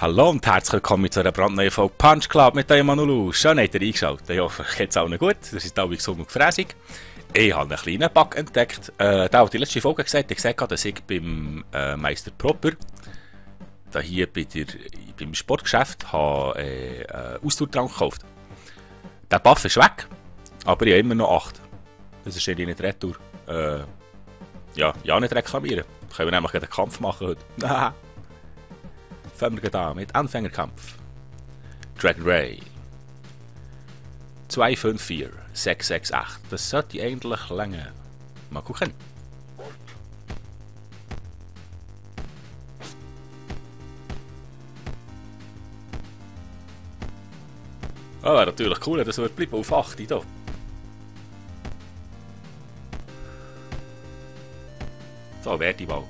Hallo und herzlich willkommen zu einer brandneuen Folge Punch Club mit dem Manulu. Schön, habt ihr eingeschaltet. Ich hoffe, es geht allen gut. Das ist alle gesund und gefräßig. Ich habe einen kleinen Bug entdeckt. Der hat die letzte Folge gesagt, ich gesagt habe, dass ich beim Meister Proper, da hier beim Sportgeschäft, habe Ausdauertrank gekauft. Der Buff ist weg, aber ich habe immer noch 8. Das ist nicht retour. Ja, nicht reklamieren. Da können wir nämlich einen Kampf machen heute. Fangen wir an mit Anfängerkampf. Dragon Ray. 254 668. Das sollte eigentlich länger. Mal gucken. Oh, wäre natürlich cool, das wird bleiben auf 8 hier. So, wer die Ball.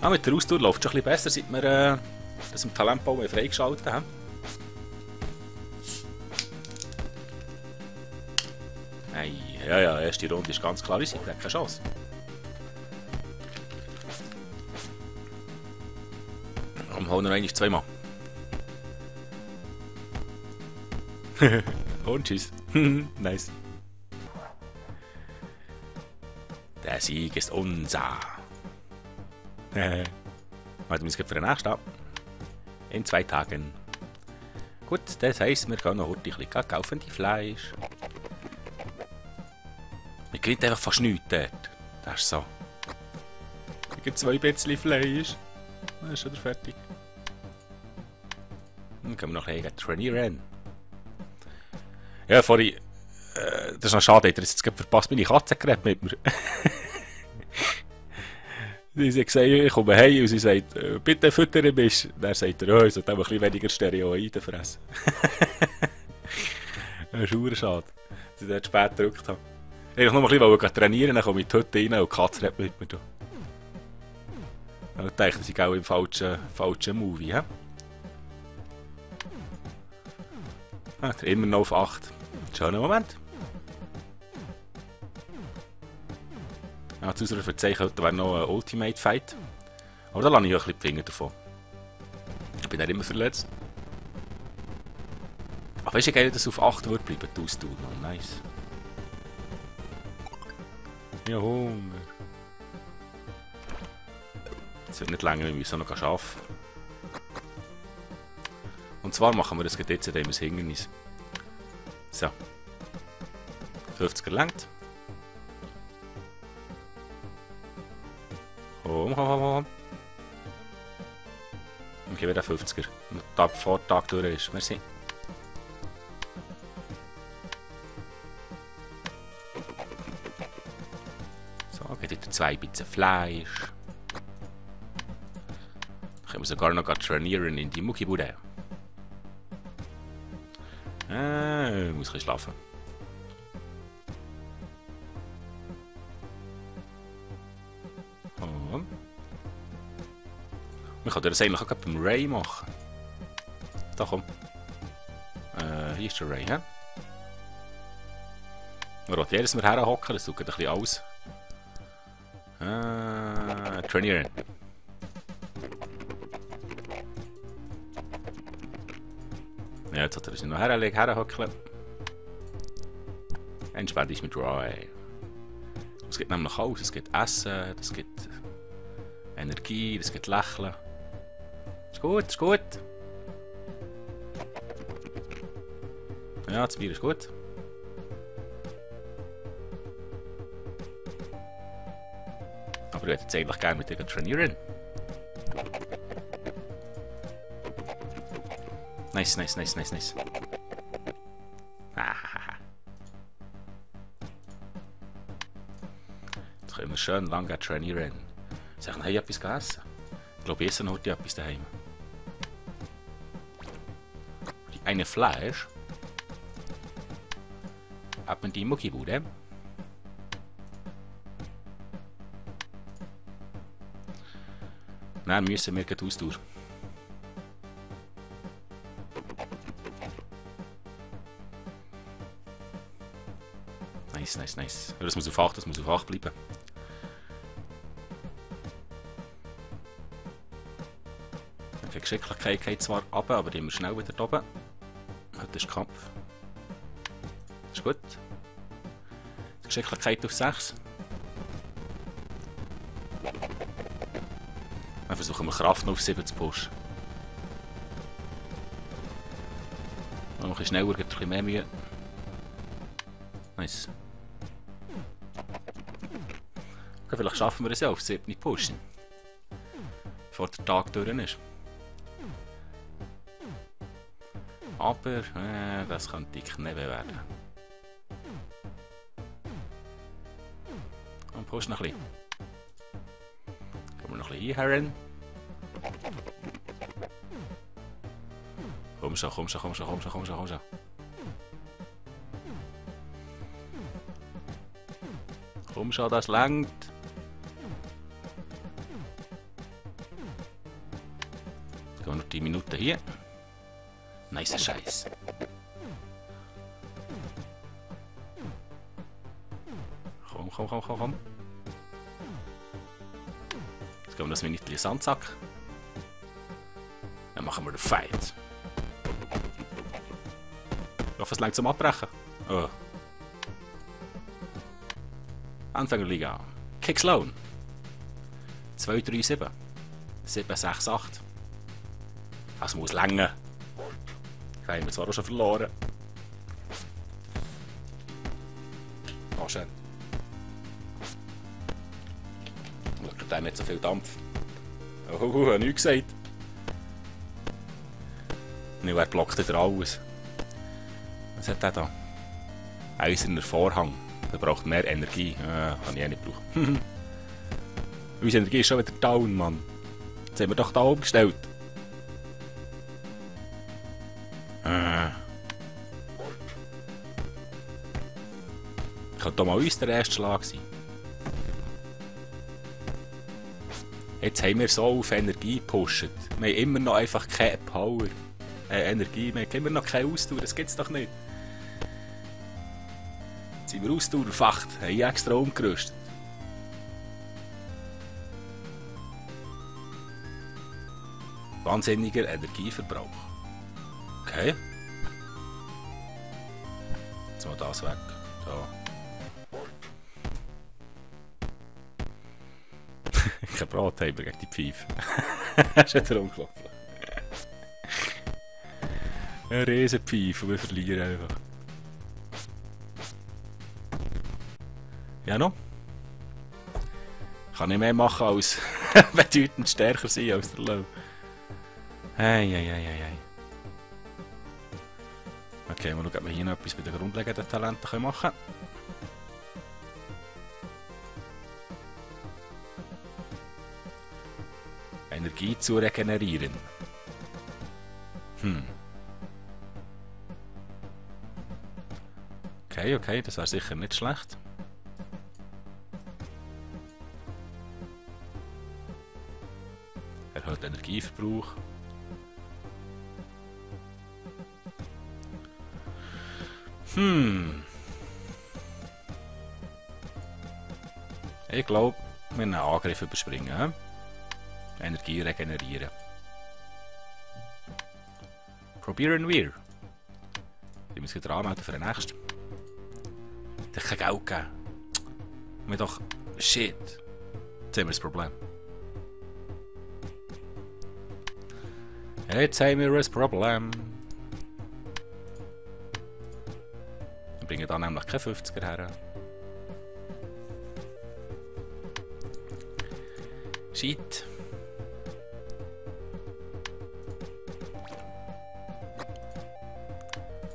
Mit der Ausdauer läuft es schon ein bisschen besser, seit wir das im Talentbau freigeschaltet haben. Hey, ja, erste Runde ist ganz klar, ich habe keine Chance. Und holen wir eigentlich zweimal. Und tschüss. Nice. Der Sieg ist unser. Warten wir uns für den nächsten. In 2 Tagen. Gut, das heisst, wir gehen noch heute ein bisschen kaufen die Fleisch. Wir gewinnt einfach fast nichts dort. Das ist so. Wir gibt 2 bisschen Fleisch. Dann ist schon fertig. Dann können wir noch ein bisschen trainieren. Ja, vorhin. Das ist noch schade, dass jetzt verpasst, meine Katze geredet mit mir. Sie sagt, ich komme heim und sie sagt, bitte füttern mich. Dann sagt er, ich sollte ein bisschen weniger Steroide fressen. Das ist verdammt schade, dass ich dort spät gedrückt habe. Ich wollte noch ein bisschen trainieren, dann komme ich heute rein und die Katze redet mit mir. Ich dachte, sie auch im falschen Movie. Immer noch auf 8. Schöner Moment. Ja, zu unserer Verzeichnung wäre noch ein Ultimate Fight. Aber da lasse ich auch ein bisschen die Finger davon. Ich bin dann immer verletzt. Aber weißt du, geil, dass es auf 8 wird bleiben, die Ausdauer noch. Nice. Ich habe Hunger. Es wird nicht länger, wir müssen noch arbeiten. Und zwar machen wir das jetzt, indem wir das Hindernis. So. 50er gelangt. Komm. Ich gebe den 50er. Und der Vortag durch ist. Merci. So, geht wieder 2 Bitzen Fleisch. Dann können wir sogar noch trainieren in die Muckibude. Ich muss ein bisschen schlafen. Man kann das eigentlich auch beim Ray machen. Da komm. Hier ist der Ray, hä? Man will jedes Mal herhocken, das tut ein bisschen aus. Trainieren. Ja, jetzt hat er sich noch herhocken. Entspannt ist mit Ray. Es gibt nämlich alles. Es gibt Essen, es gibt Energie, es gibt Lächeln. Ist gut, ist gut. Ja, das Bier ist gut. Aber ich würde jetzt eigentlich gerne mit dir trainieren. Nice. Jetzt können wir schön lange trainieren. Sagen, hey, etwas gegessen? Ich glaube, ich esse heute etwas daheim. Die eine Fleisch. Hat man die Muckibude. Dann müssen wir gleich Ausdauer. Nice. Ja, das muss auf 8 bleiben. Geschicklichkeit geht zwar runter, aber immer schnell wieder oben. Heute ist Kampf. Ist gut. Geschicklichkeit auf 6. Dann versuchen wir Kraft noch auf 7 zu pushen. Noch ein bisschen schneller, gibt ein bisschen mehr Mühe. Nice. Okay, vielleicht schaffen wir es ja auf 7 pushen. Bevor der Tag durch ist. Aber das könnte knapp werden. Und push noch ein bisschen. Gehen wir noch ein bisschen einherren. Komm schon, komm schon, komm schon, komm schon, komm schon, komm schon. Komm schon, das langt. Jetzt gehen wir noch 10 Minuten hier. Nice Scheiß. Komm, komm, komm, komm, komm. Jetzt gehen wir das Minütchen in den Sandsack. Dann machen wir den Fight. Ich hoffe, es längt zum Abbrechen. Oh. Anfängerliga. Kick Sloan. 2-3-7. 7-6-8. Das muss länger. Da haben wir zwar auch schon verloren. Oh, schön. Schau, der hat nicht so viel Dampf. Oh, nichts gesagt. Nicht, wer blockt wieder alles? Was hat der da? Eiserner Vorhang. Der braucht mehr Energie. Kann ich auch nicht brauchen. Unsere Energie ist schon wieder down, Mann. Jetzt haben wir doch da oben gestellt. Könnte doch mal uns der erste Schlag sein. Jetzt haben wir so auf Energie gepusht. Wir haben immer noch einfach keine Power. Energie, wir haben immer noch keine Ausdauer, das gibt's doch nicht. Jetzt sind wir ausdauerfacht, haben extra umgerüstet. Wahnsinniger Energieverbrauch. Okay. Jetzt mal das weg. Da. Kein Bratheimer gegen die Pfeife. Das ist ja unglaublich. Eine Riesenpfeife und wir verlieren einfach. Ja noch? Kann nicht mehr machen als bedeutend stärker sein als der Low. Hey. Okay, mal schauen, ob wir hier noch etwas bei den grundlegenden Talenten machen können. Energie zu regenerieren. Okay, das wäre sicher nicht schlecht. Erhöht Energieverbrauch. Ich glaube, wir einen Angriff überspringen. Energie regenerieren. Probieren wir. Ich muss wieder anmelden für den nächsten. Ich kann Geld geben. Wir doch. Shit. Jetzt haben wir das Problem. Jetzt haben wir das Problem. Wir bringen da nämlich keine 50er her. Shit.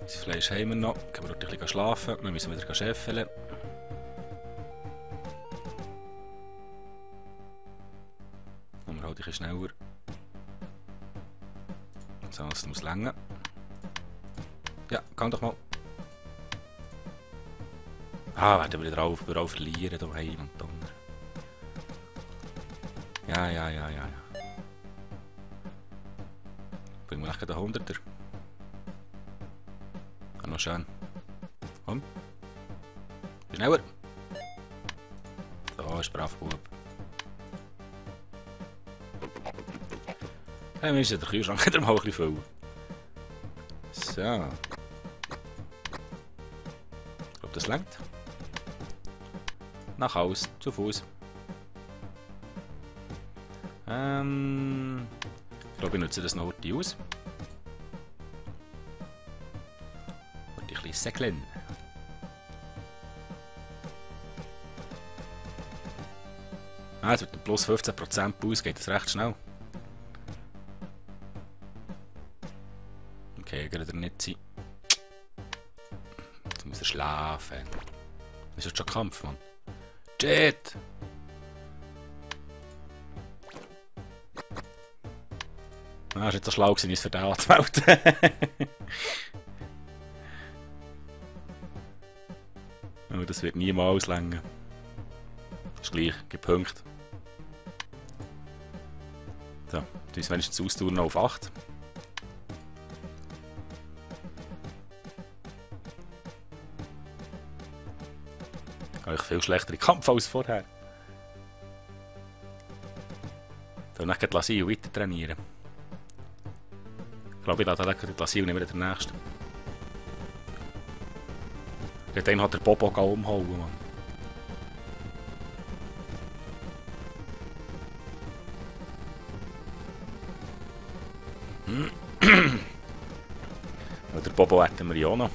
Das Fleisch haben wir noch. Können wir dort ein bisschen schlafen. Wir müssen wieder scheffeln. Und wir halt ein bisschen schneller. So, das muss länger. Ja, kann doch mal. Werden wir wieder drauf verlieren. Da heim und Donner. Ja. Bringen wir nachher den 100er. Noch schön. Komm. Schneller. So, ist brav Bub. Wir müssen den Kühlschrank wieder mal ein bisschen füllen. So. Ich glaube, das reicht. Nach Haus, zu Fuß. Ich glaube, ich nutze das noch heute aus. Und ein bisschen säckeln. Also mit dem plus 15% Boost geht das recht schnell. Okay, gerade nicht sein. Jetzt muss er schlafen. Das ist jetzt schon Kampf, Mann. Jet! Ah, ist jetzt so schlau gewesen, uns für den anzumelden. Aber das wird niemals länger. Ist gleich, gibt Punkte. So, du musst wenigstens austauschen auf 8. Habe ich viel schlechtere Kampf als vorher. Dann nicht gleich Lasil weiter trainieren. Ich glaube, ich lasse den Lasil nicht mehr den nächsten. Den hat der Bobo umhauen, Mann. Der Bobo hätten wir ja auch noch.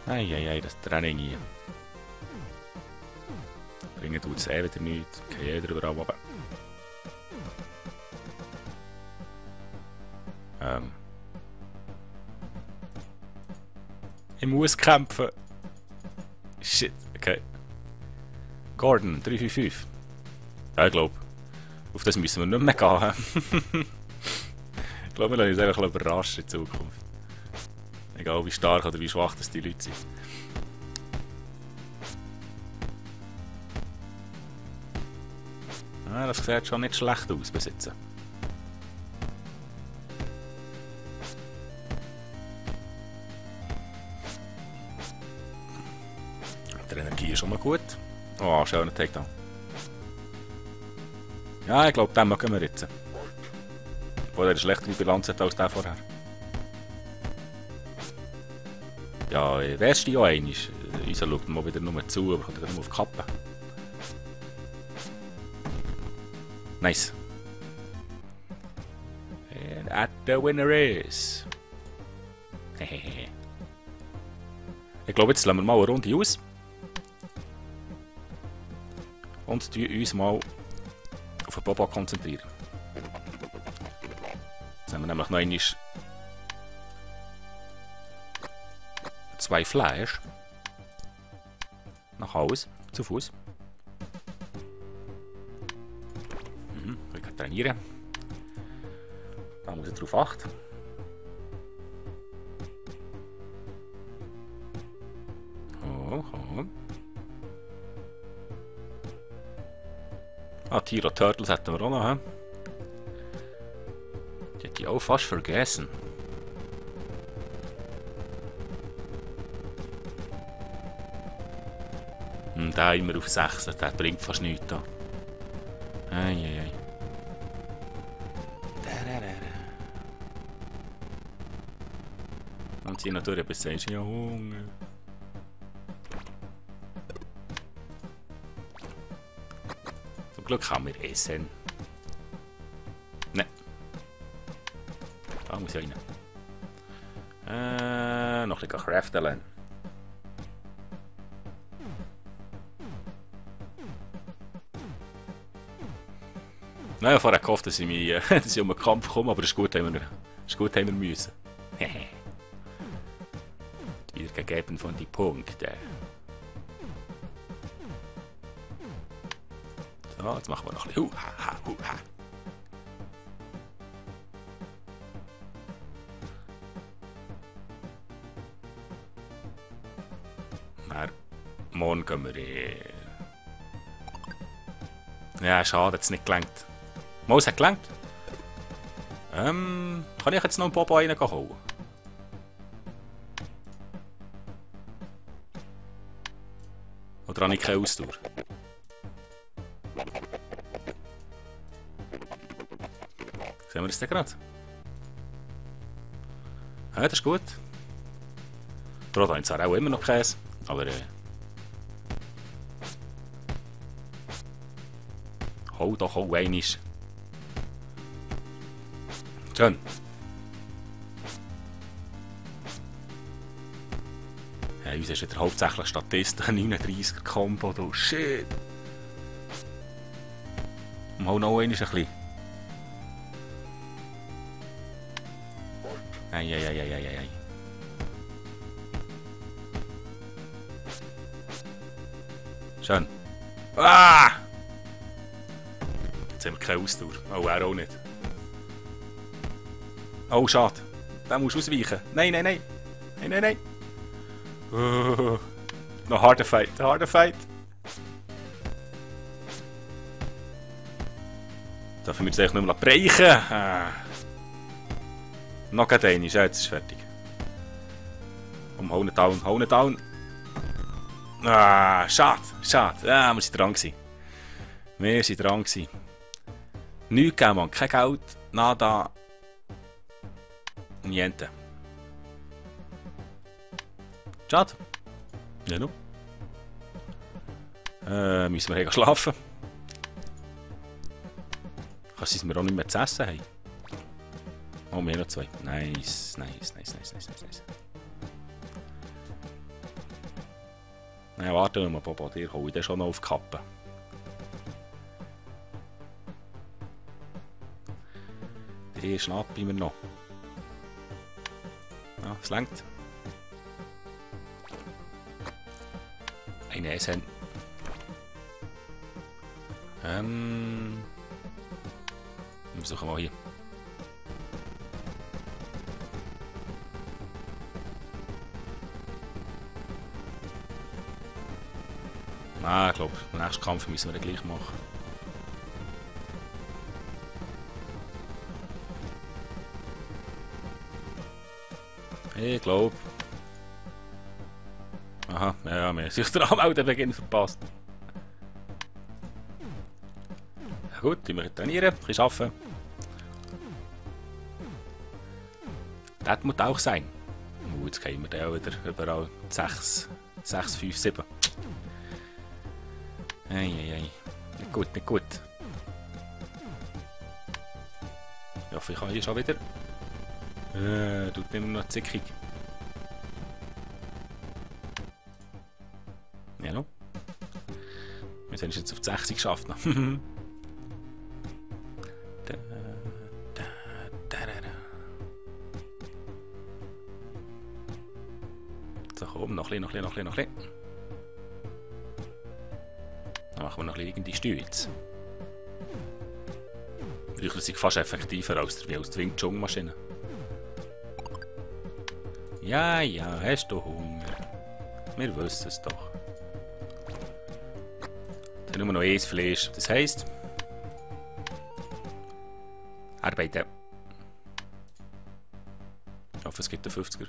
Eieiei, das Training hier. Bringen tut es wieder nichts. Kann jeder überall runter. Ich muss kämpfen. Shit, okay. Gordon, 355. Ja, ich glaube, auf das müssen wir nicht mehr gehen. Ich glaube, wir lassen uns einfach überraschen in Zukunft. Egal wie stark oder wie schwach das die Leute sind. Ah, das sieht schon nicht schlecht aus bis jetzt. Die Energie ist schon mal gut. Oh, schöner Takedown. Ja, ich glaube, den mögen wir jetzt. Obwohl er eine schlechtere Bilanz hat als der vorher. Ja, der erste ja einmal. Unser schaut mal wieder nur zu, aber kommt nur auf die Kappe. Nice. And at the winner is... Ich glaube, jetzt lassen wir mal eine Runde aus. Und uns mal auf den Bobo konzentrieren. Jetzt haben wir nämlich noch einmal 2 Fleisch. Nach Hause, zu Fuß. Ich kann trainieren. Da muss ich darauf achten. Oh. Ah, Tiro Turtles hätten wir auch noch. Die hätte ich auch fast vergessen. Der immer auf 6, der bringt fast nichts da. Eieiei. Und sie natürlich bis sagst ja Hunger. Zum Glück kann wir essen. Ne. Da muss ich rein. Noch ein bisschen craften lernen. Naja, vorher gehofft, dass ich um den Kampf komme, aber es ist gut, haben wir müssen. Wiedergegeben von den Punkten. So, jetzt machen wir noch ein bisschen Huha, Huha. Morgen gehen wir in... Ja, schade, hat es nicht gelangt. Mal, es hat gelangt. Kann ich jetzt noch einen Bobo reinholen? Oder Oder habe ich keine Ausdauer? Sehen wir das denn gerade? Ja, das ist gut. Brot habe ich zwar auch immer noch Käse, aber hau doch auch einmal. Schön. Ja, uns ist wieder hauptsächlich Statist, ein 39er Combo, du shit. Und hau noch einmal ein bisschen. Ei. Schön. Ah! Jetzt haben wir keine Ausdauer. Oh, er auch nicht. Oh, schade. Da musst du ausweichen. Nein. Noch harder Fight. Dürfen wir jetzt eigentlich nicht mehr brechen? Noch einmal, ja, jetzt ist es fertig. Hau ihn down. Ah, schade. Ah, wir sind dran gewesen. Nichts gegeben, man. Kein Geld, nada. Niente. Schade. Ja, nu. Müssen wir schlafen. Kannst du es mir auch nicht mehr zu essen haben? Oh, wir haben noch 2. Nice. Nein, warte mal, Bobo, dir hole ich den schon noch auf die Kappe. Den schnappe ich mir noch. Ja, es reicht. Ein Essen. Wir suchen mal hier. Ah, ich glaube, den nächsten Kampf müssen wir den gleich machen. Ich glaube. Aha, ja, wir haben sich den Anmeldebeginn verpasst. Ja gut, wir trainieren, ein bisschen arbeiten. Das muss auch sein. Jetzt gehen wir dann wieder überall 6, 5, 7. Ei. Nicht gut. Ich hoffe, ich kann hier schon wieder. Tut immer noch zickig. Ja, no. Wir sind jetzt auf die 60 geschafft. So, komm, noch ein bisschen. Dann machen wir noch ein bisschen die Stütze. Früher sind fast effektiver als die Wing Chun Maschine. Ja, hast du Hunger? Wir wissen es doch. Dann nur noch eins Fleisch. Das heisst... Arbeiten. Ich hoffe, es gibt einen 50er.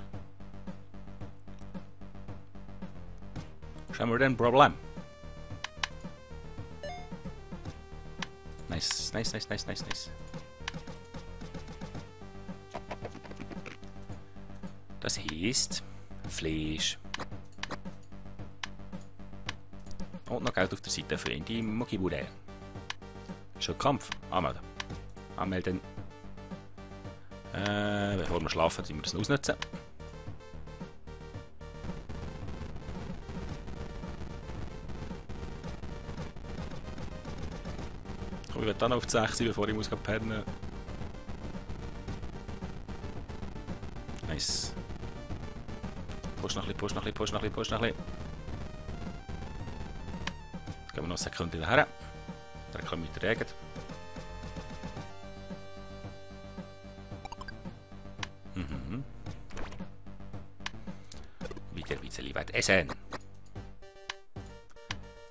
Schauen wir dann ein Problem. Nice. Das heisst Fleisch. Und noch Geld auf der Seite für die Muckibude. Schon Kampf. Anmelden. Bevor wir schlafen, müssen wir das ausnutzen. Ich werde dann auf die 6, bevor ich pennen muss. Nice. Push noch ein bisschen. Gehen wir noch eine Sekunde daher. Dann können wir mit der Regen. Wieder ein bisschen weit essen.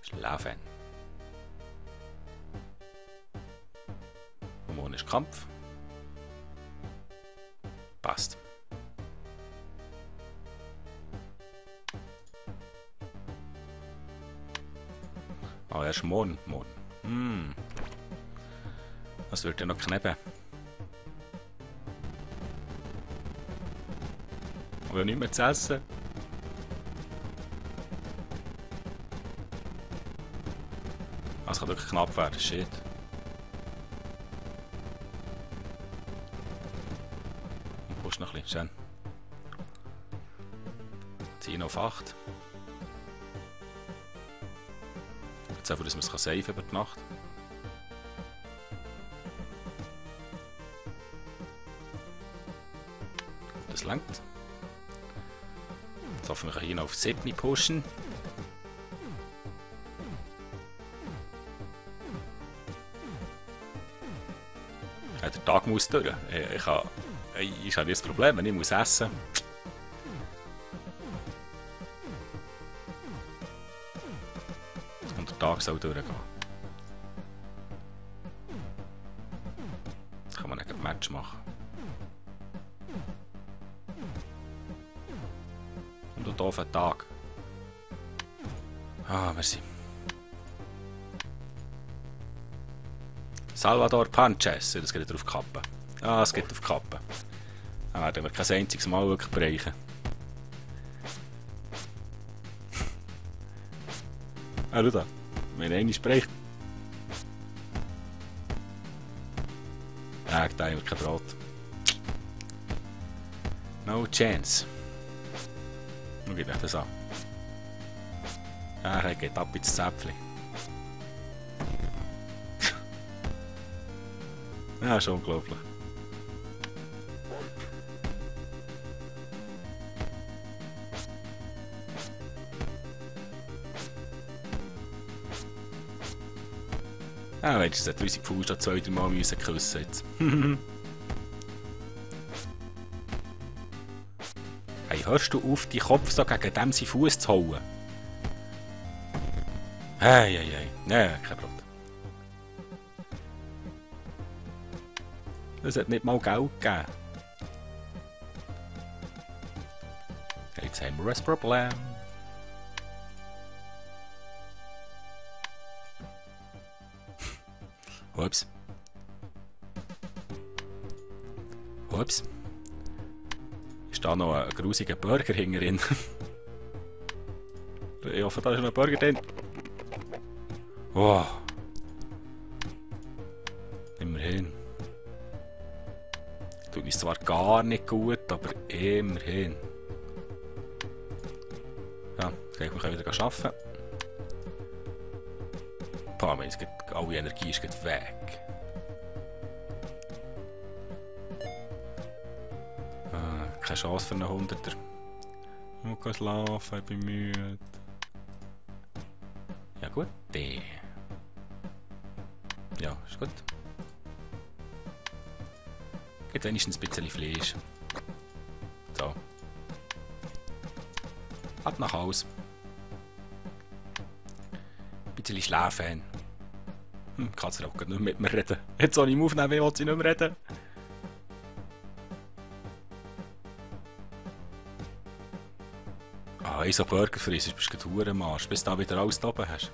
Schlafen. Und morgen ist Kampf. Passt. erst morgen. Was wird denn noch kneben? Oder nicht mehr zu essen? Das kann wirklich knapp werden, shit. Und pusht noch ein bisschen, schön. Zieh noch auf 8. Jetzt einfach, dass man es safe über die Nacht. Das langt. Jetzt hoffen wir, hier noch auf 7 pushen. Ja, der Tag muss durch. Ich habe nicht das Problem, wenn ich muss essen muss. Und der Tag soll durchgehen. Jetzt kann man ein Match machen. Und hier auf den Tag. Ah, merci. Salvador Panches, das geht auf Kappe. Ah, es geht auf Kappe. Da werden wir kein einziges Mal wirklich bereichen. Ah, schau da. Wenn einer spricht. Ja, da haben wir kein Brot. No chance. Schau dir das an. Er geht ab ins Zäpfchen. Ja, ist unglaublich. Ah, weißt du, es hat unsere Fuß schon 2-3 Mal müssen küssen jetzt. Hey, hörst du auf, die Kopf so gegen dem seinen Fuß zu hauen? Hey. Nein, kein Brot. Es hat nicht mal Geld gegeben. Jetzt haben wir ein Problem. Ups. Ups. Ist da noch ein grusiger Burger hinterin? Ich hoffe, da ist noch ein Burger drin. Wow. Immerhin. Tut uns zwar gar nicht gut, aber immerhin. Ja, wir können wieder arbeiten. Boah, alle Energie ist gerade weg. Keine Chance für einen 100er. Ich muss schlafen, ich bin müde. Ja gut, ja, ist gut. Geht wenigstens ein bisschen Fleisch. So. Ab nach Hause. Ein bisschen schlafen. Kannst du auch nicht mit mir reden. Jetzt soll ich mich aufnehmen, will sie nicht mehr reden. Ah, ich so Burger frisst, bist du gerade am Arsch, bis du da wieder alles oben hast.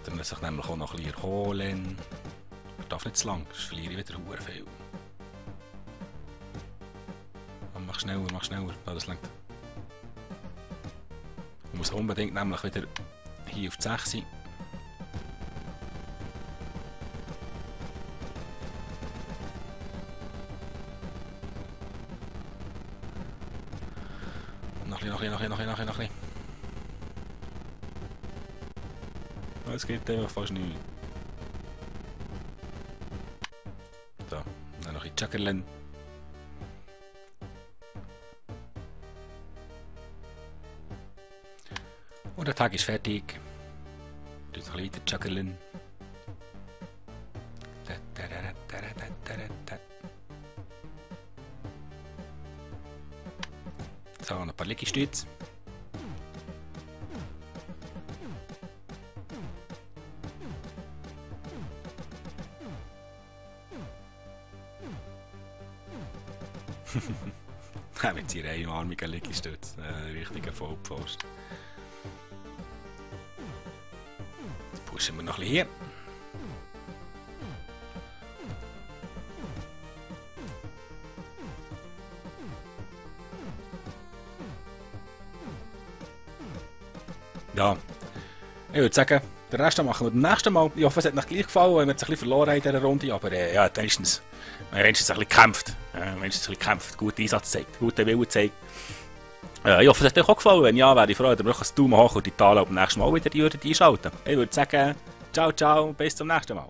Dann muss ich nämlich auch noch ein bisschen erholen. Ich darf nicht zu lang, sonst verliere ich wieder sehr viel. Mach schneller. Ah, das langt. Ich muss unbedingt nämlich wieder hier auf die 6 sein. Noch ein bisschen. Es geht einfach fast nicht. So, dann noch ein Jackerlen. Und der Tag ist fertig. Jetzt noch ein bisschen weiter Jackerlen. So, noch ein paar Liegestütze. Mit seiner einarmigen Liegestütze. Richtiger Vollpfosten. Jetzt pushen wir noch ein bisschen hier. Ja, ich würde sagen, den Rest machen wir beim nächsten Mal. Ich hoffe, es hat euch gleich gefallen, weil wir jetzt ein bisschen verloren haben in dieser Runde. Aber ja, wenigstens ein bisschen gekämpft. Guten Einsatz gezeigt, guten Willen gezeigt. Ich hoffe, es hat euch auch gefallen. Wenn ja, wäre ich froh, wenn ihr einen Daumen hoch und die Tale beim nächsten Mal wieder einschalten. Ich würde sagen, ciao, ciao, bis zum nächsten Mal.